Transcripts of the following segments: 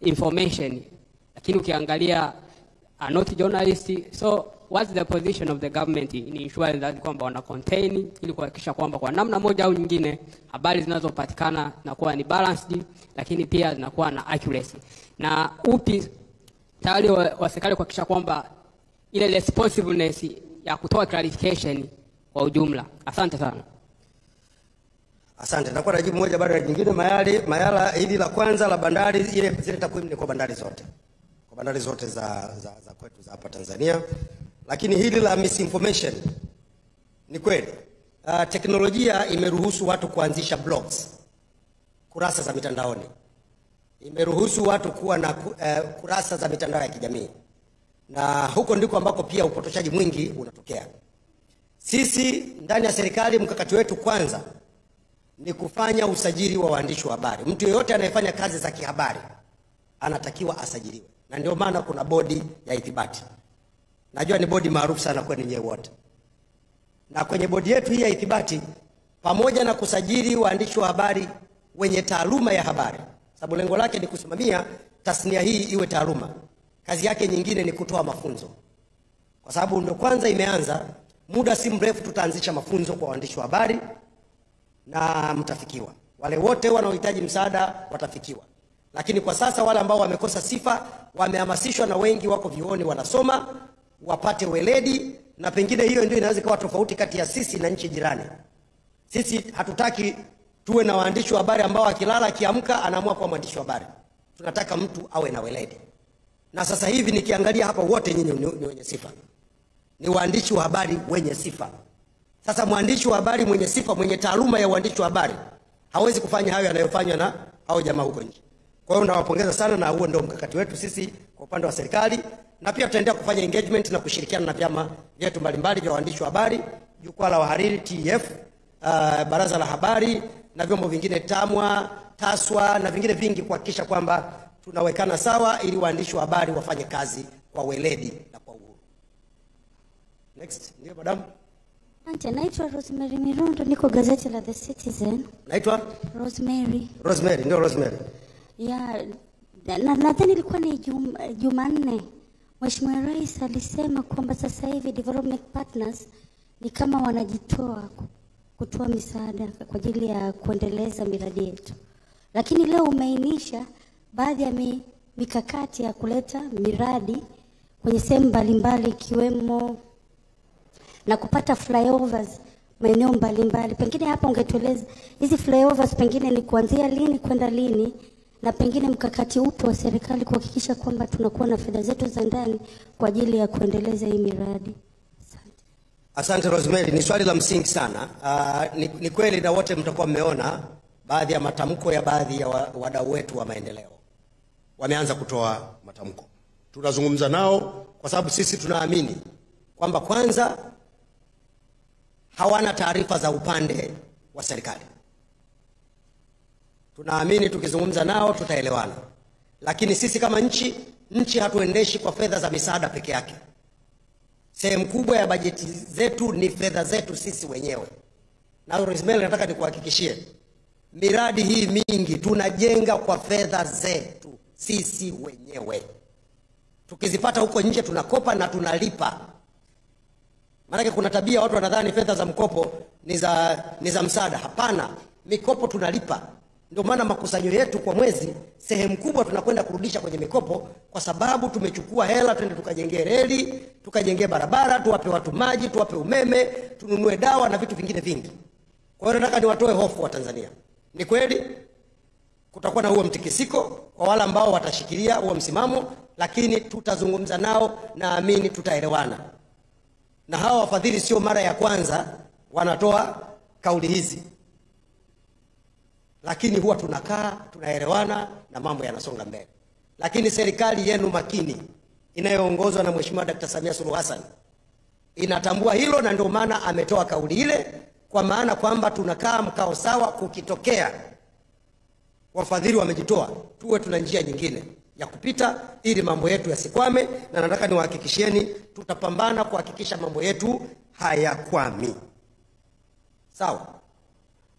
information, lakini ukiangalia are not journalists. So what's the position of the government in ensuring that kwamba wana contain ili kuhakikisha kwamba kwa namna moja au nyingine habari zinazopatikana zinakuwa ni balanced, lakini pia zinakuwa na accuracy, na upi tayari wa serikali kuhakikisha kwamba ile responsiveness ya kutoa clarification kwa ujumla? Asante sana. Asante. Nitakuwa najibu moja baada ya jingine. Mayala, hili la kwanza la bandari, ile zile takwimu ni kwa bandari zote. Kwa bandari zote za kwetu za hapa Tanzania. Lakini hili la misinformation ni kweli. Teknolojia imeruhusu watu kuanzisha blogs, kurasa za mitandaoni. Imeruhusu watu kuwa na kurasa za mitandao ya kijamii. Na huko ndiko ambako pia upotoshaji mwingi unatokea. Sisi ndani ya serikali mkakati wetu kwanza ni kufanya usajili wa waandishi wa habari. Mtu yeyote anayefanya kazi za kihabari anatakiwa asajiliwe. Na ndio maana kuna bodi ya ithibati. Najua ni bodi maarufu sana kwenu nyewe wote. Na kwenye bodi yetu hii ya ithibati, pamoja na kusajili waandishi wa habari wenye taaluma ya habari, sababu lengo lake ni kusimamia tasnia hii iwe taaluma. Kazi yake nyingine ni kutoa mafunzo. Kwa sababu ndio kwanza imeanza, muda si mrefu tutaanzisha mafunzo kwa waandishi wa habari na mtafikiwa. Wale wote wanaohitaji msaada watafikiwa. Lakini kwa sasa wale ambao wamekosa sifa wamehamasishwa na wengi wako vyuoni wanasoma, wapate weledi, na pengine hiyo ndio inaweza kuwa tofauti kati ya sisi na nchi jirani. Sisi hatutaki tuwe na waandishi wa habari ambao akilala akiamka anaamua kuwa mwandishi wa habari. Tunataka mtu awe na weledi. Na sasa hivi nikiangalia hapa wote nyinyi ni wenye sifa. Ni waandishi wa habari wenye sifa. Sasa mwandishi wa habari mwenye sifa, mwenye taaluma ya uandishi wa habari, hawezi kufanya hayo yanayofanywa na hao jamaa huko nje. Kwa hiyo nawapongeza sana, na huo ndio mkakati wetu sisi kwa upande wa serikali. Na pia tutaendelea kufanya engagement na kushirikiana na vyama vyetu mbalimbali vya waandishi wa habari, Jukwaa la Wahariri TEF, Baraza la Habari na vyombo vingine TAMWA, TASWA na vingine vingi, kuhakikisha kwamba tunawekana sawa ili waandishi wa habari wafanye kazi kwa weledi na kwa uhuru. Next, ndio madam. Asante, naitwa Rosemary Mirundo, niko gazeti la The Citizen. Naitwa Rosemary. Rosemary, ndio Rosemary. Ya, nadhani ilikuwa ni Jumanne. Mheshimiwa Rais alisema kwamba sasa hivi development partners ni kama wanajitoa kutoa misaada kwa ajili ya kuendeleza miradi yetu. Lakini leo umeainisha baadhi ya mikakati ya kuleta miradi kwenye sehemu mbalimbali ikiwemo na kupata flyovers maeneo mbalimbali. Pengine hapa ungetueleza hizi flyovers pengine ni kuanzia lini kwenda lini, na pengine mkakati upo wa serikali kuhakikisha kwamba tunakuwa na fedha zetu za ndani kwa ajili ya kuendeleza hii miradi. Asante. Asante Rosemary, ni swali la msingi sana. Ni kweli na wote mtakuwa mmeona baadhi ya matamko ya baadhi ya wadau wetu wa maendeleo. Wameanza kutoa matamko. Tunazungumza nao kwa sababu sisi tunaamini kwamba kwanza hawana taarifa za upande wa serikali. Tunaamini tukizungumza nao tutaelewana. Lakini sisi kama nchi hatuendeshi kwa fedha za misaada peke yake. Sehemu kubwa ya bajeti zetu ni fedha zetu sisi wenyewe. Na Rosemary, nataka nikuhakikishie, miradi hii mingi tunajenga kwa fedha zetu sisi wenyewe. Tukizipata huko nje tunakopa na tunalipa. Maana kuna tabia watu wanadhani fedha za mkopo ni za msaada. Hapana, mikopo tunalipa. Ndio maana makusanyo yetu kwa mwezi sehemu kubwa tunakwenda kurudisha kwenye mikopo, kwa sababu tumechukua hela twende tukajengee reli, tukajengee barabara, tuwape watu maji, tuwape umeme, tununue dawa na vitu vingine vingi. Kwa hiyo nataka niwatoe hofu wa Tanzania. Ni kweli kutakuwa na huo mtikisiko kwa wale ambao watashikilia huo msimamo, lakini tutazungumza nao, naamini tutaelewana. Na hawa wafadhili sio mara ya kwanza wanatoa kauli hizi. Lakini huwa tunakaa, tunaelewana na mambo yanasonga mbele. Lakini serikali yenu makini inayoongozwa na Mheshimiwa Dr. Samia Suluhu Hassan inatambua hilo, na ndio maana ametoa kauli ile, kwa maana kwamba tunakaa mkao sawa. Kukitokea wafadhili wamejitoa, tuwe tuna njia nyingine ya kupita ili mambo yetu yasikwame. Na nataka niwahakikishieni tutapambana kuhakikisha mambo yetu hayakwami. Sawa?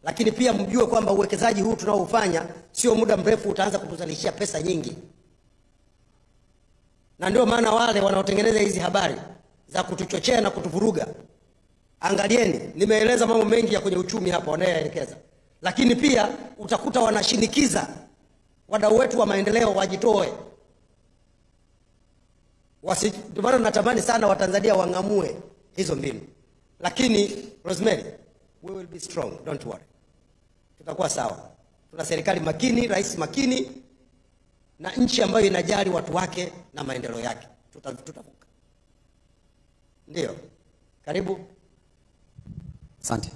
Lakini pia mjue kwamba uwekezaji huu tunaoufanya sio muda mrefu utaanza kutuzalishia pesa nyingi. Na ndio maana wale wanaotengeneza hizi habari za kutuchochea na kutuvuruga, angalieni, nimeeleza mambo mengi ya kwenye uchumi hapa wanayoelekeza, lakini pia utakuta wanashinikiza wadau wetu wa maendeleo wajitoe. Ndio maana natamani sana Watanzania wang'amue hizo mbinu. Lakini Rosemary, we will be strong, don't worry. Tutakuwa sawa. Tuna serikali makini, rais makini, na nchi ambayo inajali watu wake na maendeleo yake. Tutavuka. Ndio. Karibu. Asante.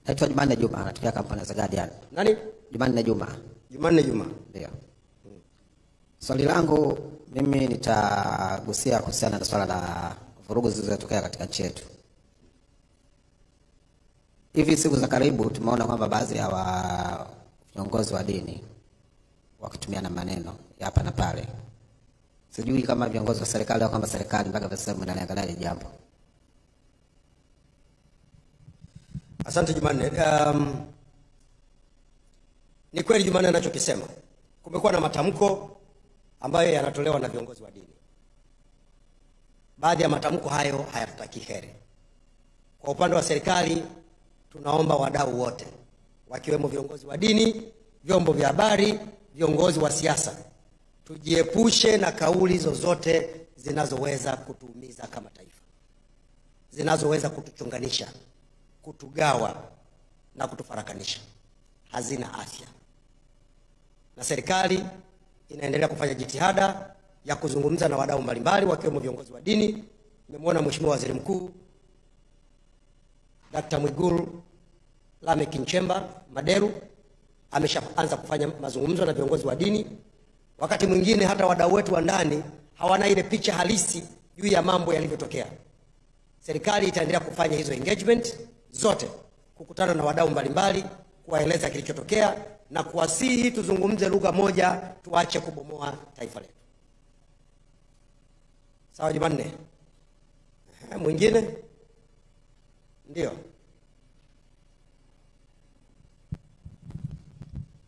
Naitwa Jumanne Juma, natokea kampuni za Guardian. Nani? Jumanne Juma. Jumanne Juma. Ndio. Swali langu mimi nitagusia kuhusiana na swala la vurugu zilizotokea katika nchi yetu. Hivi siku za karibu tumeona kwamba baadhi ya viongozi wa dini wakitumia na maneno ya hapa na pale. Sijui kama viongozi wa serikali au kama serikali mpaka sasa mnaliangalia jambo. Asante Jumanne. Ni kweli Jumanne anachokisema. Kumekuwa na matamko ambayo yanatolewa na viongozi wa dini. Baadhi ya matamko hayo hayatutaki heri. Kwa upande wa serikali tunaomba wadau wote, wakiwemo viongozi wa dini, vyombo vya habari, viongozi wa siasa, tujiepushe na kauli zozote zinazoweza kutuumiza kama taifa, zinazoweza kutuchunganisha, kutugawa na kutufarakanisha. Hazina afya. Na serikali inaendelea kufanya jitihada ya kuzungumza na wadau mbalimbali wakiwemo viongozi wa dini. Nimemwona Mheshimiwa Waziri Mkuu Dr. Mwigulu Lameck Nchemba Maderu ameshaanza kufanya mazungumzo na viongozi wa dini. Wakati mwingine hata wadau wetu wa ndani hawana ile picha halisi juu ya mambo yalivyotokea. Serikali itaendelea kufanya hizo engagement zote, kukutana na wadau mbalimbali, kuwaeleza kilichotokea na kuwasihi tuzungumze lugha moja, tuache kubomoa taifa letu. Sawa Jumanne? Mwingine? Ndio.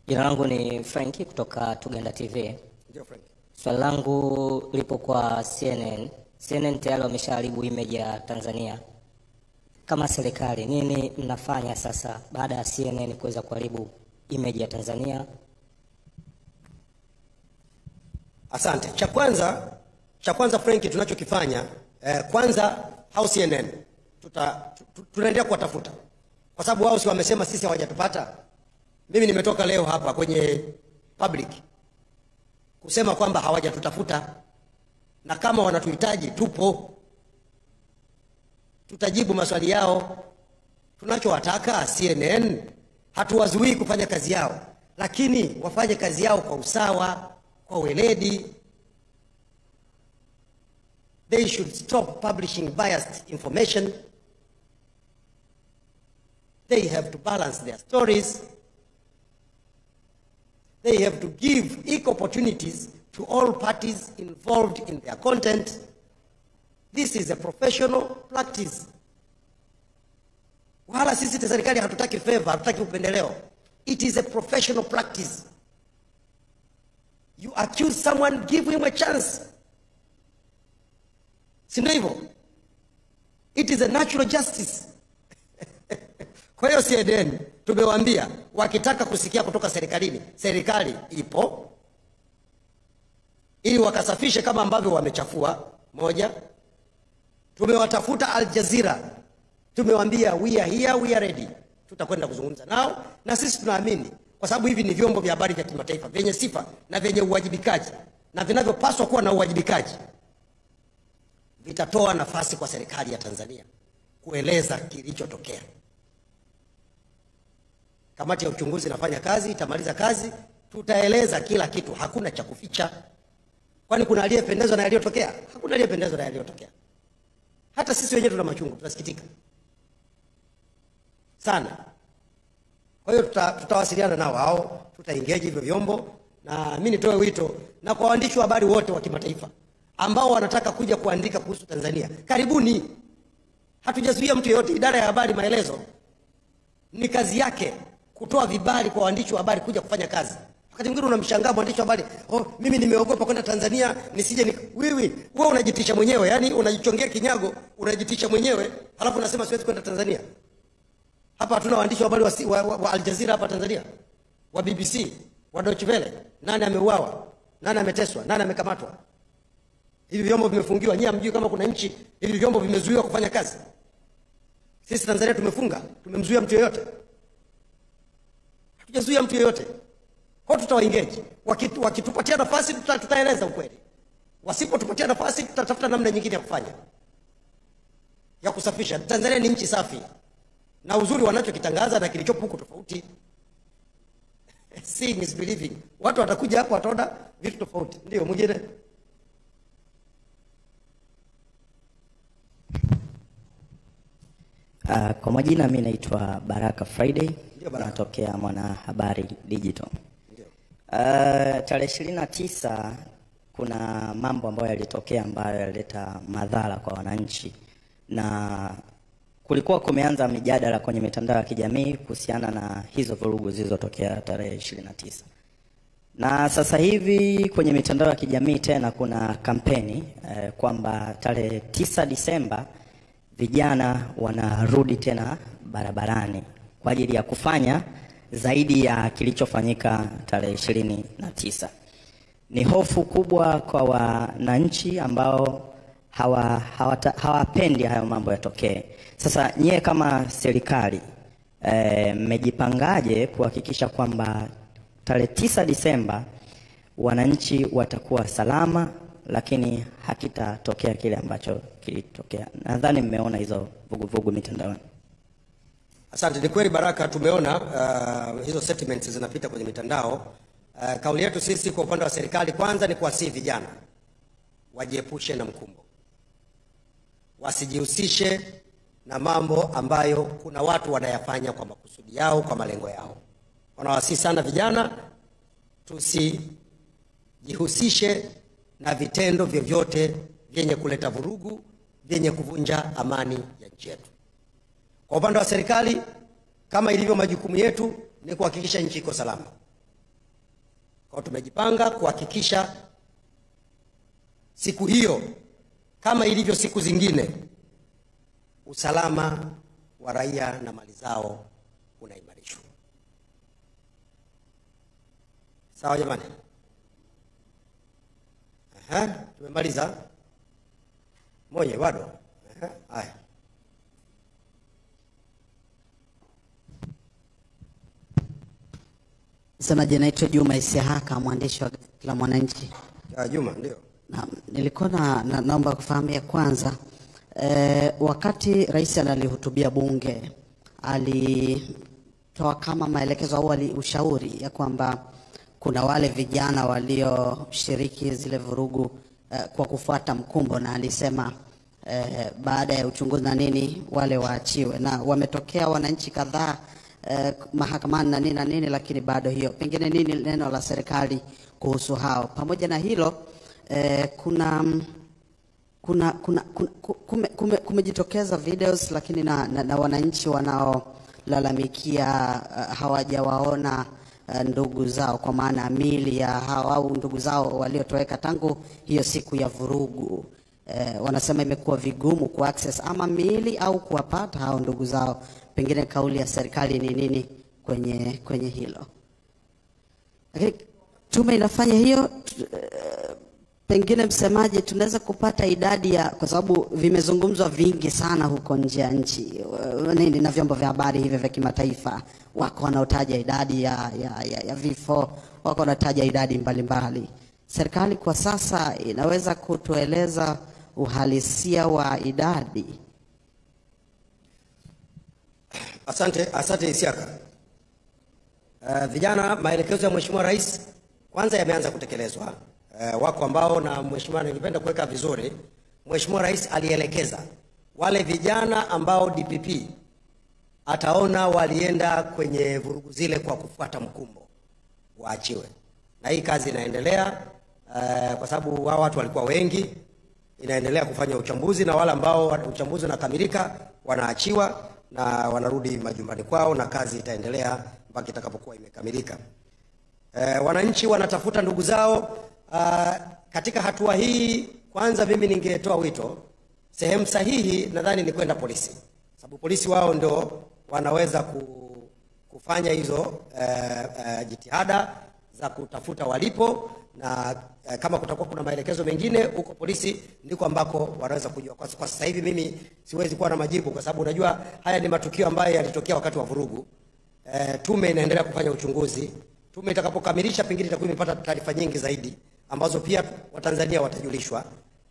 Jina langu ni Franki kutoka Tuganda TV. Ndio Franki. Swali langu lipo kwa CNN. CNN tayari wameshaharibu image ya Tanzania. Kama serikali, nini mnafanya sasa baada ya CNN kuweza kuharibu image ya Tanzania? Asante. Cha kwanza Franki, tunachokifanya kwanza hao CNN tunaendelea kuwatafuta. Kwa sababu wao si wamesema sisi hawajatupata. Mimi nimetoka leo hapa kwenye public kusema kwamba hawajatutafuta, na kama wanatuhitaji tupo. Tutajibu maswali yao. Tunachowataka CNN, hatuwazuii kufanya kazi yao, lakini wafanye kazi yao kwa usawa, kwa weledi. They should stop publishing biased information. They have to balance their stories. They have to give equal opportunities to all parties involved in their content. This is a professional practice. Wala sisi serikali hatutaki favor, hatutaki upendeleo. It is a professional practice. You accuse someone, give him a chance. Si ndio hivyo? It is a natural justice. Kwa hiyo CNN tumewaambia wakitaka kusikia kutoka serikalini, serikali ipo ili wakasafishe kama ambavyo wamechafua. Moja, tumewatafuta Al Jazeera, tumewaambia we are here, we are ready. Tutakwenda kuzungumza nao, na sisi tunaamini kwa sababu hivi ni vyombo vya habari vya kimataifa vyenye sifa na vyenye uwajibikaji na vinavyopaswa kuwa na uwajibikaji, vitatoa nafasi kwa serikali ya Tanzania kueleza kilichotokea. Kamati ya uchunguzi inafanya kazi, itamaliza kazi, tutaeleza kila kitu, hakuna cha kuficha. Kwani kuna aliyependezwa na yaliyotokea? Hakuna aliyependezwa na yaliyotokea. Hata sisi wenyewe tuna machungu, tunasikitika sana. Kwa hiyo tutawasiliana nao hao, tutaengage hivyo vyombo. Na mimi nitoe wito na kwa waandishi wa habari wote wa kimataifa ambao wanataka kuja kuandika kuhusu Tanzania, karibuni. Hatujazuia mtu yeyote. Idara ya habari maelezo ni kazi yake kutoa vibali kwa waandishi wa habari kuja kufanya kazi. Wakati mwingine unamshangaa mwandishi wa habari, oh, mimi nimeogopa kwenda Tanzania nisije wewe unajitisha mwenyewe, yani unajichongea kinyago, unajitisha mwenyewe, halafu unasema siwezi kwenda Tanzania. Hapa hatuna waandishi wa habari wa Al Jazeera hapa Tanzania, wa BBC, wa Deutsche Welle. Nani ameuawa? Nani ameteswa? Nani amekamatwa? Hivi vyombo vimefungiwa. Nyie hamjui kama kuna nchi hivi vyombo vimezuiwa kufanya kazi? Sisi Tanzania tumefunga, tumemzuia mtu yeyote? Hatujazuia mtu yeyote. Kwa tutawaengage. Wakitupatia nafasi tutaeleza ukweli. Wasipotupatia nafasi tutatafuta namna nyingine ya kufanya, ya kusafisha. Tanzania ni nchi safi. Na uzuri wanachokitangaza na kilichopo huko tofauti. Seeing is believing. Watu watakuja hapo wataona vitu tofauti. Ndio mwingine. Kwa majina mimi naitwa Baraka Friday. Ndio, natokea Mwanahabari Digital. Ndio. Tarehe 29 kuna mambo ambayo yalitokea ambayo yalileta madhara kwa wananchi, na kulikuwa kumeanza mijadala kwenye mitandao ya kijamii kuhusiana na hizo vurugu zilizotokea tarehe 29. Na sasa hivi kwenye mitandao ya kijamii tena kuna kampeni kwamba tarehe 9 Disemba vijana wanarudi tena barabarani kwa ajili ya kufanya zaidi ya kilichofanyika tarehe 29. Ni hofu kubwa kwa wananchi ambao hawapendi hayo mambo yatokee. Sasa nyie kama serikali mmejipangaje kuhakikisha kwamba tarehe 9 Disemba wananchi watakuwa salama, lakini hakitatokea kile ambacho kilitokea? Nadhani mmeona hizo vuguvugu mitandaoni. Asante, ni kweli Baraka, tumeona hizo sentiments zinapita kwenye mitandao. Kauli yetu sisi kwa upande wa serikali kwanza ni kuwasihi vijana wajiepushe na mkumbo. Wasijihusishe na mambo ambayo kuna watu wanayafanya kwa makusudi yao, kwa malengo yao. Wanawasihi sana vijana tusijihusishe na vitendo vyovyote vyenye kuleta vurugu, vyenye kuvunja amani ya nchi yetu. Kwa upande wa serikali, kama ilivyo majukumu yetu ni kuhakikisha nchi iko salama. Kwa tumejipanga kuhakikisha siku hiyo kama ilivyo siku zingine usalama wa raia na mali zao unaimarishwa. Sawa jamani? Aha, tumemaliza. Moja bado. Aha, haya. Msemaji, naitwa Juma Isihaka, mwandishi wa gazeti la Mwananchi. Juma, ndio. Na nilikuwa na naomba kufahamu ya kwanza, wakati rais analihutubia bunge alitoa kama maelekezo au ushauri ya kwamba kuna wale vijana walioshiriki zile vurugu kwa kufuata mkumbo, na alisema baada ya uchunguzi na nini wale waachiwe, na wametokea wananchi kadhaa mahakamani na nini na nini, lakini bado hiyo pengine nini neno la serikali kuhusu hao? Pamoja na hilo kuna kumejitokeza videos, lakini na wananchi wanaolalamikia hawajawaona ndugu zao, kwa maana miili ya hao au ndugu zao waliotoweka tangu hiyo siku ya vurugu. Wanasema imekuwa vigumu ku access ama miili au kuwapata hao ndugu zao. Pengine kauli ya serikali ni nini kwenye hilo? Lakini tume inafanya hiyo, pengine msemaji, tunaweza kupata idadi ya, kwa sababu vimezungumzwa vingi sana huko nje ya nchi nini na vyombo vya habari hivi vya kimataifa, wako wanaotaja idadi ya vifo, wako wanataja idadi mbalimbali. Serikali kwa sasa inaweza kutueleza uhalisia wa idadi? Asante Isiaka. Vijana, maelekezo ya Mheshimiwa Rais kwanza yameanza kutekelezwa. Wako ambao, na Mheshimiwa ningependa kuweka vizuri, Mheshimiwa Rais alielekeza wale vijana ambao DPP ataona walienda kwenye vurugu zile kwa kufuata mkumbo waachiwe. Na hii kazi inaendelea, kwa sababu wao watu walikuwa wengi, inaendelea kufanya uchambuzi, na wale ambao uchambuzi unakamilika wanaachiwa na wanarudi majumbani kwao, na kazi itaendelea mpaka itakapokuwa imekamilika. Wananchi wanatafuta ndugu zao. Katika hatua hii kwanza mimi ningetoa wito, sehemu sahihi nadhani ni kwenda polisi, sababu polisi wao ndio wanaweza kufanya hizo jitihada za kutafuta walipo, na kama kutakuwa kuna maelekezo mengine huko polisi ndiko ambako wanaweza kujua. Kwa sasa hivi mimi siwezi kuwa na majibu, kwa sababu unajua haya ni matukio ambayo yalitokea wakati wa vurugu. Tume inaendelea kufanya uchunguzi. Tume itakapokamilisha pengine itakuwa imepata taarifa nyingi zaidi ambazo pia Watanzania watajulishwa.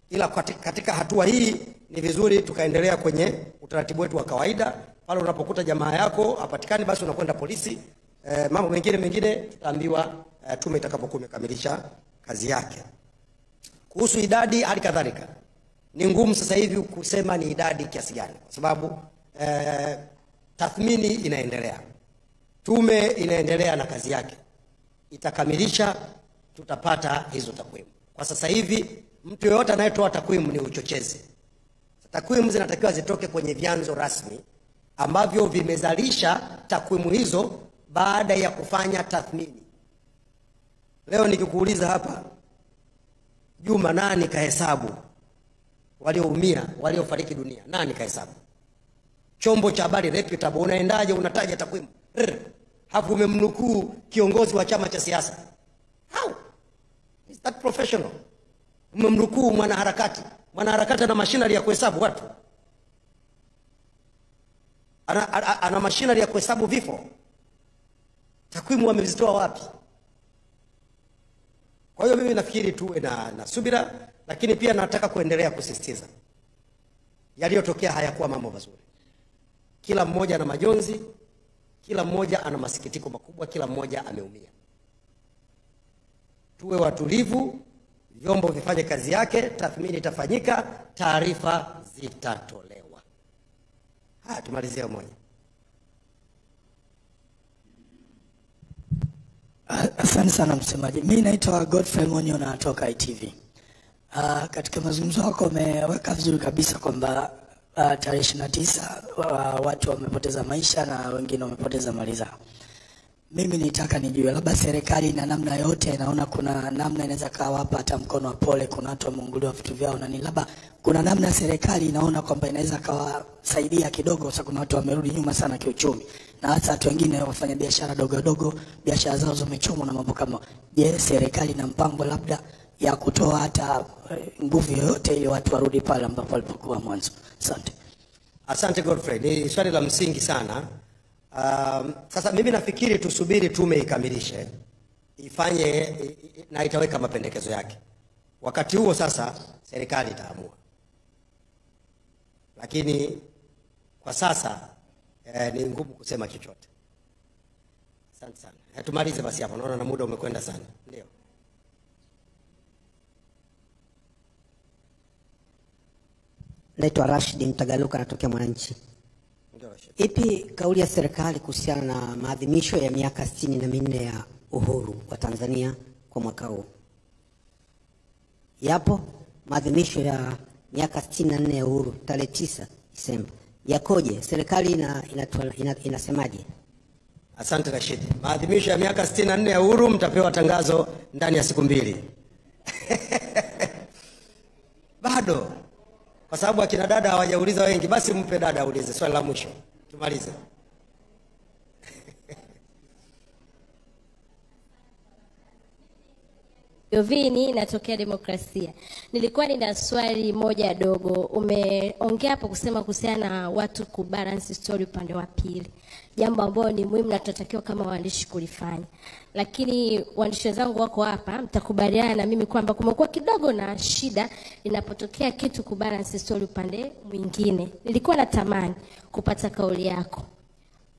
Ila katika hatua hii ni vizuri tukaendelea kwenye utaratibu wetu wa kawaida. Pale unapokuta jamaa yako hapatikani, basi unakwenda polisi. Mambo mengine tutaambiwa tume itakapokuwa imekamilisha kazi yake. Kuhusu idadi hali kadhalika, ni ngumu sasa hivi kusema ni idadi kiasi gani, kwa sababu tathmini inaendelea. Tume inaendelea na kazi yake, itakamilisha, tutapata hizo takwimu. Kwa sasa hivi mtu yeyote anayetoa takwimu ni uchochezi. Takwimu zinatakiwa zitoke kwenye vyanzo rasmi ambavyo vimezalisha takwimu hizo baada ya kufanya tathmini. Leo nikikuuliza hapa, Juma, nani kahesabu walioumia, waliofariki dunia? Nani kahesabu? Chombo cha habari reputable, unaendaje unataja takwimu? Hapo umemnukuu kiongozi wa chama cha siasa. How is that professional? Umemnukuu mwanaharakati. Mwanaharakati ana machinery ya kuhesabu watu. Ana machinery ya kuhesabu vifo. Takwimu wamezitoa wapi? Kwa hiyo mimi nafikiri tuwe na subira, lakini pia nataka kuendelea kusisitiza, yaliyotokea hayakuwa mambo mazuri. Kila mmoja ana majonzi, kila mmoja ana masikitiko makubwa, kila mmoja ameumia. Tuwe watulivu, vyombo vifanye kazi yake, tathmini itafanyika, taarifa zitatolewa. Haya, tumalizie moja. Asante sana msemaji. Mimi naitwa Godfrey Monyo na natoka ITV. Katika mazungumzo yako umeweka vizuri kabisa kwamba tarehe 29 watu wamepoteza maisha na wengine wamepoteza mali zao. Mimi nitaka nijue labda serikali na namna yote inaona kuna namna inaweza kawapa hata mkono wa pole, kuna watu wameunguliwa vitu vyao na ni labda kuna namna serikali inaona kwamba inaweza kawasaidia kidogo, sababu kuna watu wamerudi nyuma sana kiuchumi na hasa watu wengine wafanya biashara dogo dogo, biashara zao zimechomwa na mambo kama. Je, serikali ina mpango labda ya kutoa hata nguvu yoyote ili watu warudi pale ambapo walipokuwa mwanzo? Asante. Asante Godfrey, ni swali la msingi sana. Sasa mimi nafikiri tusubiri tume ikamilishe, ifanye na itaweka mapendekezo yake. Wakati huo sasa serikali itaamua. Lakini kwa sasa ni ngumu kusema chochote. Asante sana. Tumalize basi hapo, naona na muda umekwenda sana. Ndio. Naitwa Rashid Mtagaluka, natokea Mwananchi. Ipi kauli ya serikali kuhusiana na maadhimisho ya miaka 64 ya uhuru wa Tanzania kwa mwaka huu? Yapo maadhimisho ya miaka 64 ya uhuru tarehe 9 Disemba. Yakoje? Serikali inasemaje? Asante Rashid. Maadhimisho ya miaka 64 ya uhuru mtapewa tangazo ndani ya siku 2. Bado. Kwa sababu akina dada hawajauliza wengi, basi mpe dada aulize swali la mwisho. Tumalize. Jovini, natokea Demokrasia. Nilikuwa nina swali moja dogo. Umeongea hapo kusema kuhusiana na watu kubalance story upande wa pili, jambo ambalo ni muhimu na tunatakiwa kama waandishi kulifanya. Lakini waandishi wenzangu wako hapa, mtakubaliana na mimi kwamba kumekuwa kidogo na shida inapotokea kitu kubalance story upande mwingine. Nilikuwa natamani kupata kauli yako.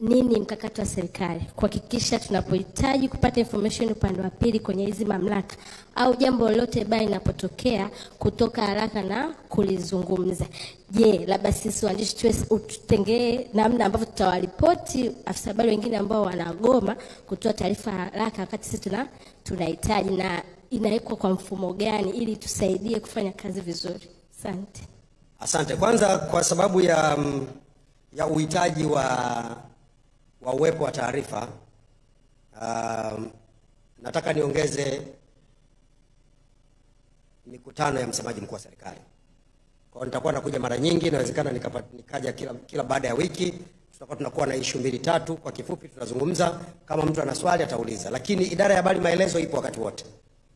Nini mkakati wa serikali kuhakikisha tunapohitaji kupata information upande wa pili kwenye hizi mamlaka au jambo lolote baya inapotokea kutoka haraka na kulizungumza? Je, labda sisi waandishi tutengee namna ambavyo tutawaripoti afisa habari wengine ambao wanagoma kutoa taarifa haraka wakati sisi tunahitaji, na inawekwa kwa mfumo gani ili tusaidie kufanya kazi vizuri? Asante. Asante. Kwanza kwa sababu ya uhitaji wa uwepo wa taarifa, Nataka niongeze mikutano ya msemaji mkuu wa serikali. Kwa hiyo nitakuwa nakuja mara nyingi, inawezekana nikaja kila baada ya wiki. Tutakuwa tunakuwa na issue 2 3, kwa kifupi tunazungumza, kama mtu ana swali atauliza. Lakini idara ya habari maelezo ipo wakati wote.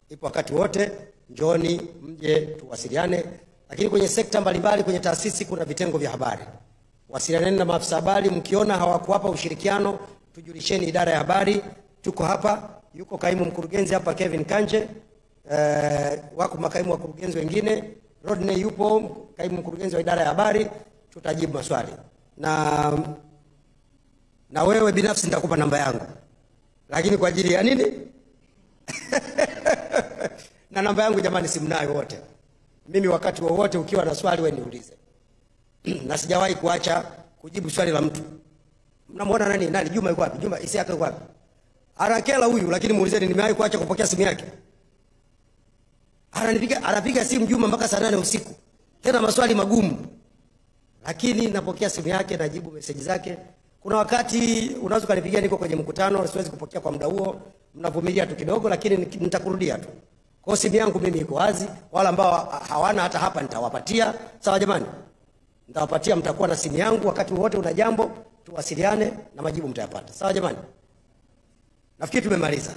Ipo wakati wote, njooni mje tuwasiliane. Lakini kwenye sekta mbalimbali, kwenye taasisi kuna vitengo vya habari. Wasilianeni na maafisa habari, mkiona hawakuwapa ushirikiano, tujulisheni idara ya habari. Tuko hapa, yuko kaimu mkurugenzi hapa Kevin Kanje, wako makaimu wakurugenzi wengine, Rodney yupo kaimu mkurugenzi wa idara ya habari, tutajibu maswali. Na wewe binafsi nitakupa namba yangu. Lakini kwa ajili ya nini? Na namba yangu jamani si mnayo wote. Mimi wakati wowote ukiwa na swali wewe niulize. Na sijawahi kuacha kujibu swali la mtu. Mnamuona nani? Nani? Juma yuko wapi? Juma Isiaka yuko wapi? Arakela huyu, lakini muulizeni nimewahi kuacha kupokea simu yake. Anapiga simu Juma mpaka saa 8 usiku. Tena maswali magumu. Lakini napokea simu yake, najibu message zake. Kuna wakati unaweza kunipigia niko kwenye mkutano, siwezi kupokea kwa muda huo, mnavumilia tu kidogo, lakini nitakurudia tu. Kwa simu yangu mimi iko wazi, wala ambao hawana hata hapa nitawapatia. Sawa jamani? Nitawapatia, mtakuwa na simu yangu wakati wote una jambo, tuwasiliane na majibu mtayapata. Sawa jamani? Nafikiri tumemaliza.